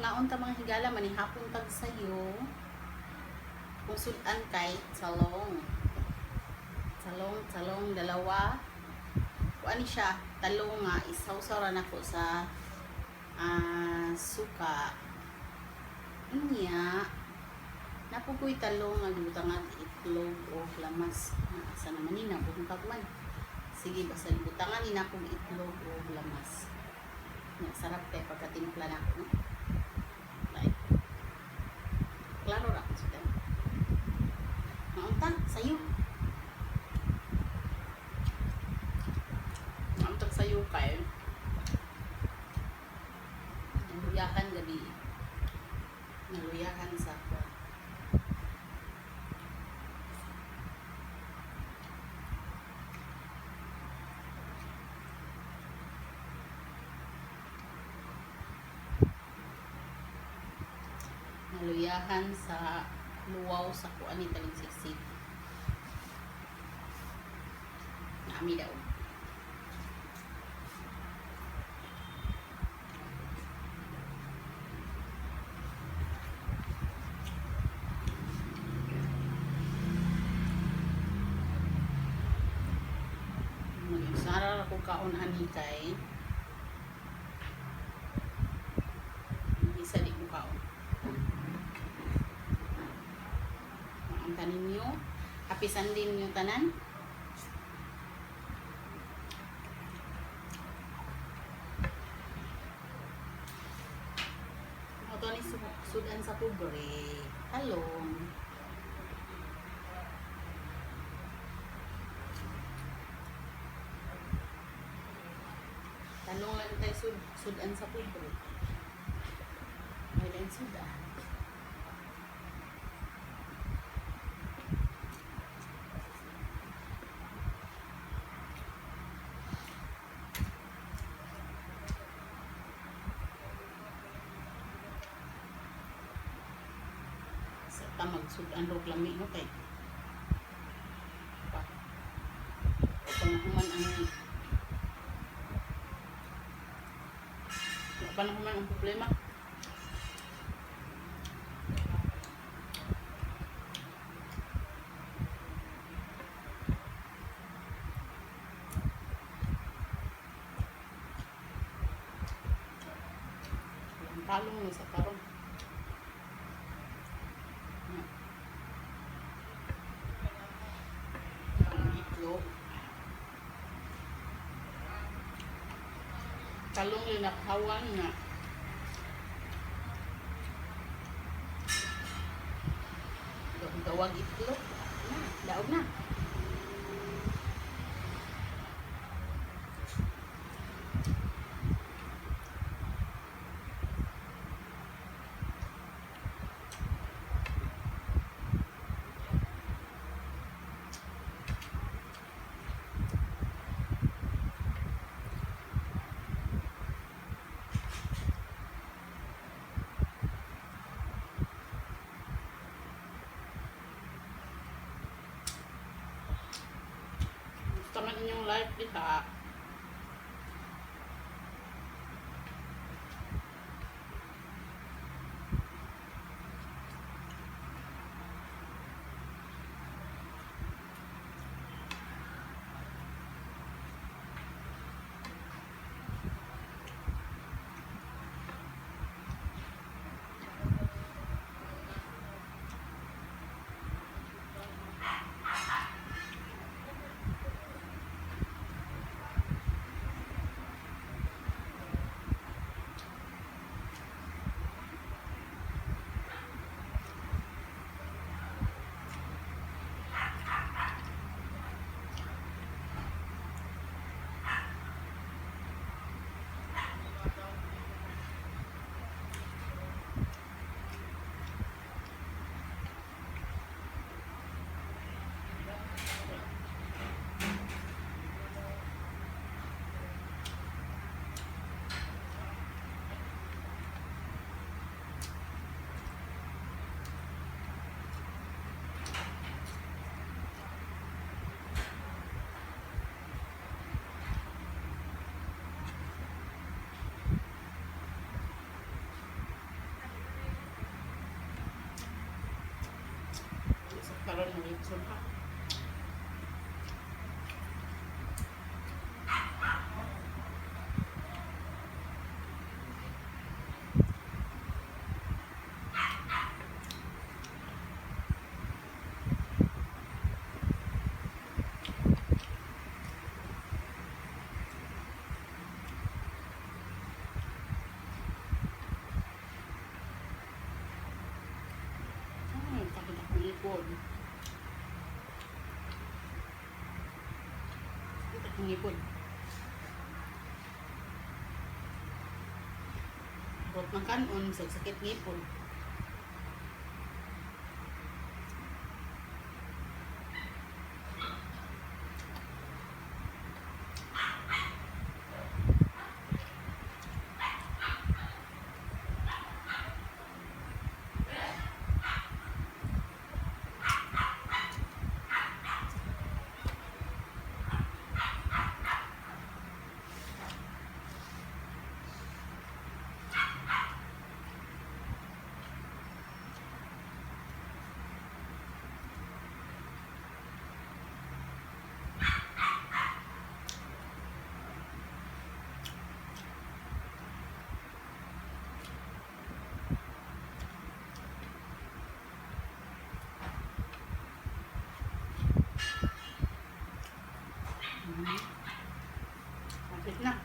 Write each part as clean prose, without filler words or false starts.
Mangaon ta, mga higala, manihapon tag sayo. Kung sudan kay talong. Talong, talong, dalawa. Kuan ni siya, talong nga isawsaw ra nako sa suka. Unya, napukoy talong nga gibutangan itlog o lamas. Asa naman ni nabuntag man. Sige, basta gibutangan ni nakong itlog o lamas. Nga, sarap kay pagkatimpla na ako. No? Like, klaro ra ako sa. Maunta, sayo. Maunta sayo kay. Naluyahan gabi. Naluyahan sa ako. Naluyahan sa luwaw sa kuan ni Talingsik. Nami daw. Mag-isara ko kaon ani kay isa di ko kaon. Ang tanin ninyo. Happy Sunday ninyo tanan. Ito ni sudan sa pobre. Talong. Talong lang tayo sudan sa pobre. May lain sudan. Sa ta magsudan rog lami no kay. Pa. Pa ang pa nahuman ang problema. Ang talong mo sa karon. Ang itlog. Talong linakhawan nga. Gawag itlog. Na, daog na. Gusto man inyong life diha. Karon mo litson pa. Ay, sakit akong ngipon. Sakit akong ngipon. Rot ng kanon, sakit ngipon. Kapit na.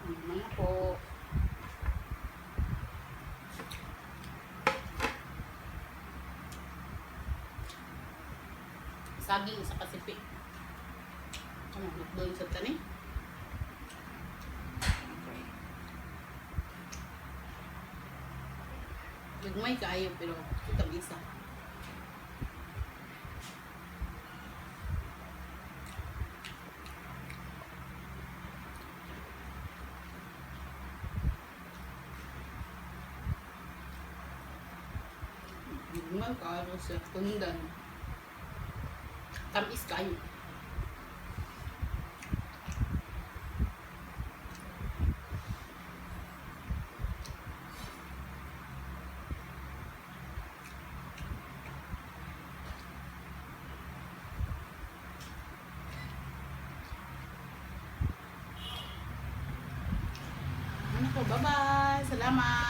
Naman na po. Saging sa kasipi. Ano, doon sa tani? Okay. Gagmay kaayo pero kita isa. Gagmay kaayo sa kundan. Tamis kaayo. Ano po, bye-bye. Salamat.